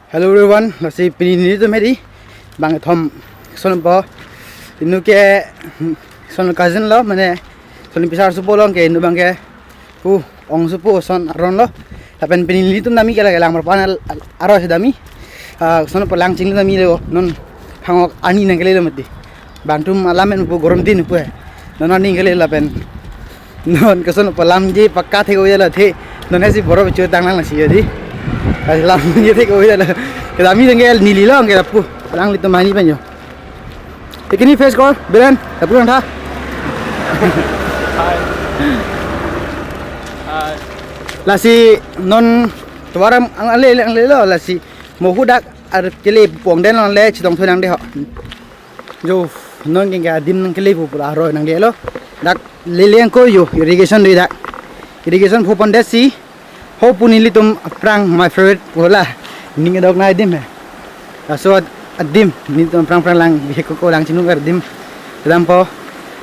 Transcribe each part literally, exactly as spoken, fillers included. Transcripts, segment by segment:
Hello everyone, lasi pini nelitum hedi bang thom son po, inut ke son cousin lo, mane son pisar supo long ke, inut bang ke pu ong supo son aron lo. Lapen pini nelitum dami ke lake Langbarpan al-, al-, aro si dami. Ah, son po lang chinglu dami lo, non phangok ani nangkele lo mati. Bangtum alam en pu gorom din pu he. Non ani nangkele lapen non ke son po lamji pakka thek-o-ya lo the. Non hesi boro bichu tang lang si hedi. Lamji thek-o-ya lo. Kedami dengke neli lo ke lapu. Alanglitum mani pen jo. Ikini face call, Biren, lapu lang tha. Lasi non tovar ang ale ang le lo, lasi mo hu dak ar kele pong den le chitong thunang de ho. Jo, non ke adim nangkele pu pura roi nang de lo. Dak lele angko jo, irrigation de dak. Irrigation phu pon det si. Ho pu nelitum aphrang my favorite pu la. Ning dok na adim he. Laso ad-, adim nelitum aphrang aphrang lang bihek ko lang chinglu adim. Kedam po.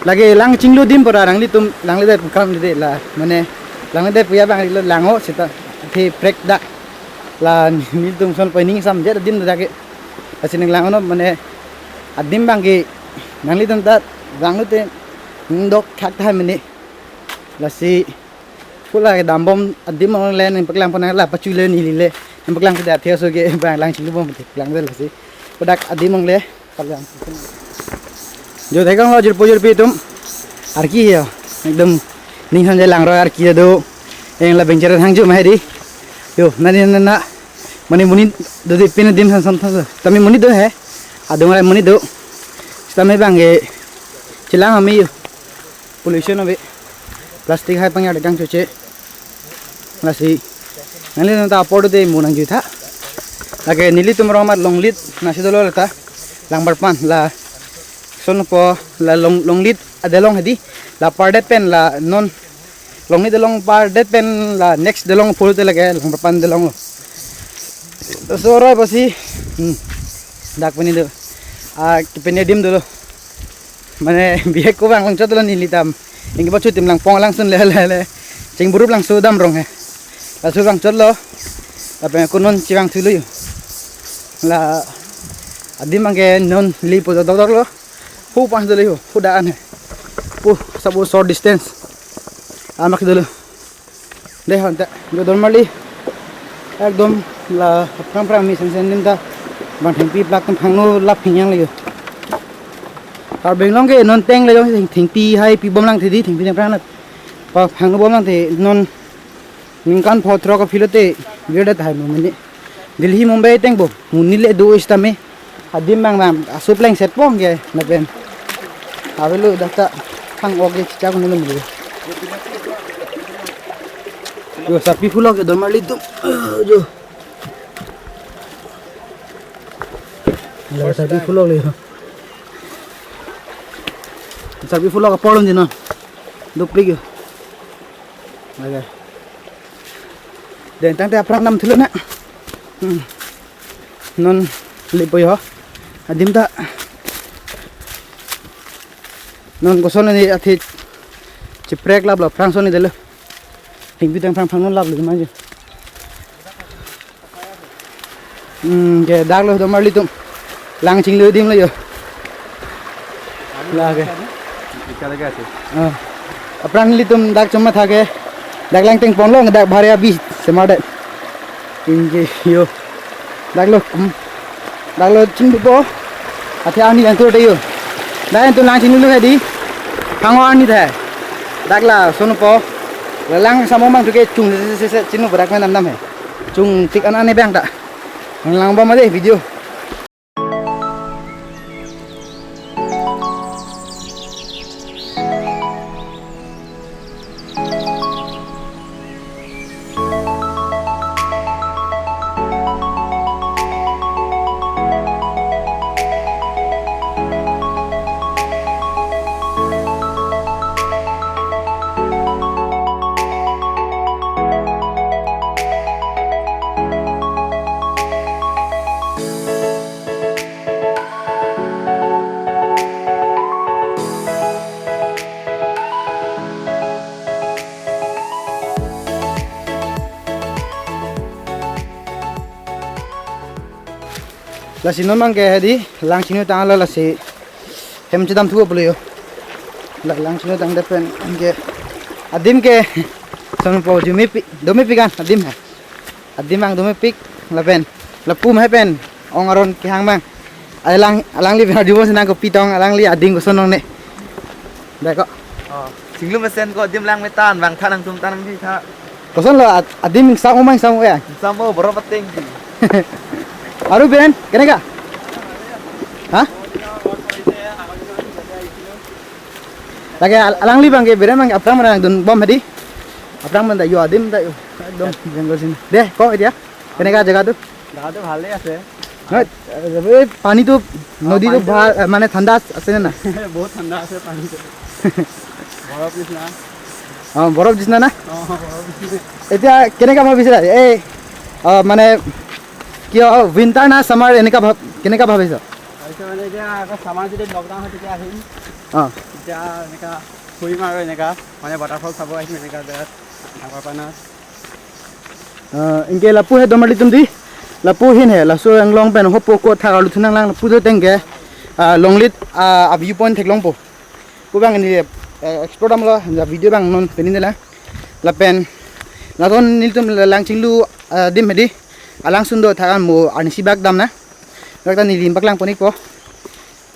Lake lang chinglu adim pura nanglitum lang le det pu kram de la. Mane lang le det pu ya bang lo lang-o seta the prek dak. La nelitum son po ning sam jet adim dak ke. Lasi nanglang-o non mane adim bang ke nanglitum ta lang lo te ning dok thak thai mene. Lasi pula ke dambom adim along le nangpaklang pon la pachu le neli le nangpaklang ke da the so ke bang lang chinglu bom paklang de lasi. Pu dak adim along le paklang. Jo thekang lo jirpo jirpi atum. Arki ya. Ekdom ning han je lang roi arki do. Eng la bengcher hang ju ma hedi. Jo, nani nana. Mane monit do de pin adim san san tha. Tame monit do he. Adung rai monit do. Sitame bang ke chelang ame jo. Pollution ave. Plastic hai pangya dekang choche. Lasi nanglitum ta apor do de mo nangju tha. Lake nelitum rong amat Longlit nasi dolo lata. Langbarpan la son po la Long, Longlit adelong hedi. La pardet pen la non Longlit along pardet pen la next delong pulote lake Langbarpan delong lo. So roi pasi, hmm, dak pini do. Ah, kepini adim dolo. Mane bihek ko bang langchot lo nelitum. Ingke bachu tim lang pong lang sun le le le. Chingburup lang sudam rong he. Laso bang chot lo. Lapen ko non chibang thulo jo. La adim bang ke non lipo dok dok lo. Hu pas dolo ho, hu daan he. Pu, sabo short distance. Amak dolo. De hon ta, jo Donmarli. Ekdom la phrang phrang mi sen sen nim ta. Bang thengpi plak tum phangno lap phingyang le jo. Karbi Anglong ke non teng le jong theng, thengpi hai pi bom lang the di, thengpi thengphrang na. Pa phangno bom lang the non ningkan pho throk aphi lote, bia det hai mo mene. Delhi, Mumbai teng bo, monit le do sitame. Adim bang bang, aso plengset pong ke, lapen. Avelo dak ta, phang-ok ke chichak nulum le. Jo, sarpi phulok ke Donmarli atum. Jo. La sarpi phulok le. Sarpi phulok apor lom jino. Dopik jo. Lake. Den tangte aphrang nam thulo na. Hmm. Non lipo jo. Adim ta. Non koson ni athe chiprek lap lo phrang son ni delo. Thengpi thengphrang phangno lap lo manje. Hmm, ke dak lo Donmarli atum. Lang chinglu adim lo jo. Lake. Ika lagi ase. Ah. Aphrang nelitum dak choma tha ke. Dak lang teng pon lo dak bhari abi semar det. Ingke jo. Dak lo, hmm. Dak lo chinglu po. Athe ani yang tur de jo. Dak yang tur lang chinglu he di. Phang-o ani the. Dak la son po. La lang samo mang tu ke chung se se se chinglu berak me nam nam he. Chung tik an ani bang ta. Lang bom ma de video. Lasi non abang ke hedi lang chinglu tanglo, lasi hem chedam thupo pulo jo. La lang chinglu tangdet pen ke adim ke sonpo jumepik, domepik an adim he. Adim abang domepik lapen lapu ma pen ong aron kehang abang. Alang, alangli pen arjubom si nang kopi tong, alangli ading koson longle. Dai ko. Oh, chinglu mesen ko adim lang metan, vangtha nangtum ta nangpitha. Koson lo ad-, adim ingsam abang ingsam ya. Samo borop ateng ji. Aru ben, keneka? Ha? Lake al-, alangli abang ke beren abang aphrang mana dunbom hedi. Aphrang mana jo adim ta jo. Ekdom jungle scene. Deh, ko etia. কেনেকা জেগাটো? জেগাটো ভালেই আছে। নহয়, এই পানীটো, নদীটো পানীটো ভাল, এ, মানে ঠাণ্ডা আছে নে নাই? বহুত ঠাণ্ডা আছে পানীটো। বৰফ নিচিনা। অ, বৰফ নিচিনা না? অ, বৰফ নিচিনা। এতিয়া কেনেকা ভাবিছিলা? এই, অ, মানে, কিয় উইণ্টাৰ না ছামাৰ এনেকা ভাব-, কেনেকা ভাবিছ? ভাবিছোঁ মানে এতিয়া আকৌ ছামাৰ যদি লকডাউন হয় তেতিয়া আহিম। অ। তেতিয়া এনেকা ফুৰিম আৰু এনেকা, মানে ৱাটাৰফল চাব আহিম এনেকা জেগাত। ডাঙৰ পানা। Ah, anke lapu he domarli atum di. Lapu ahin he, laso anglong pen hopo ko thak arlu thu nanglang lapu do tengke. Ah, Longlit, ah, a-view point theklongpo. Ko abang neli, eh, explore damlo, la video abang non pini nela. Lapen, lason nelitum la lang chinglu, ah, adim hedi. Alangsun do thak an mo arnisi bak damnang. Dak ta neli paklang pon-ikpo.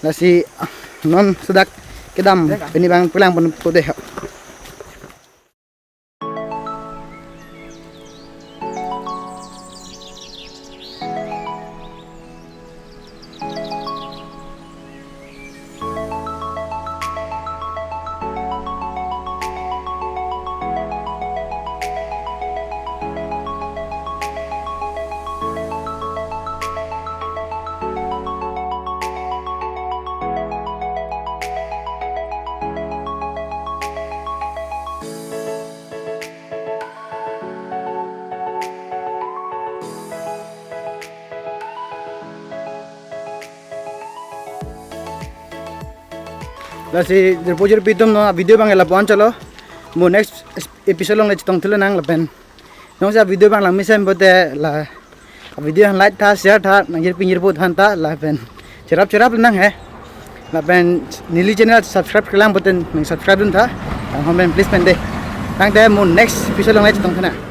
Lasi, ah, non sedak kedam pini abang paklangponpo dei. Lasi jirpo jirpi atum, non video abang lapu-an chalo. Mo next episode along le chetong thulonang lapen. Jongsi video abang lang mesen pote la video aphan like tha, share tha, nang jirpi jirpo than ta lapen cherap cherap nang he. Lapen neli channel subscribe kelang pote nang subscribe dun tha. Tang hom pen please pen dei. Tangte mo next episode along le chetong thulonang.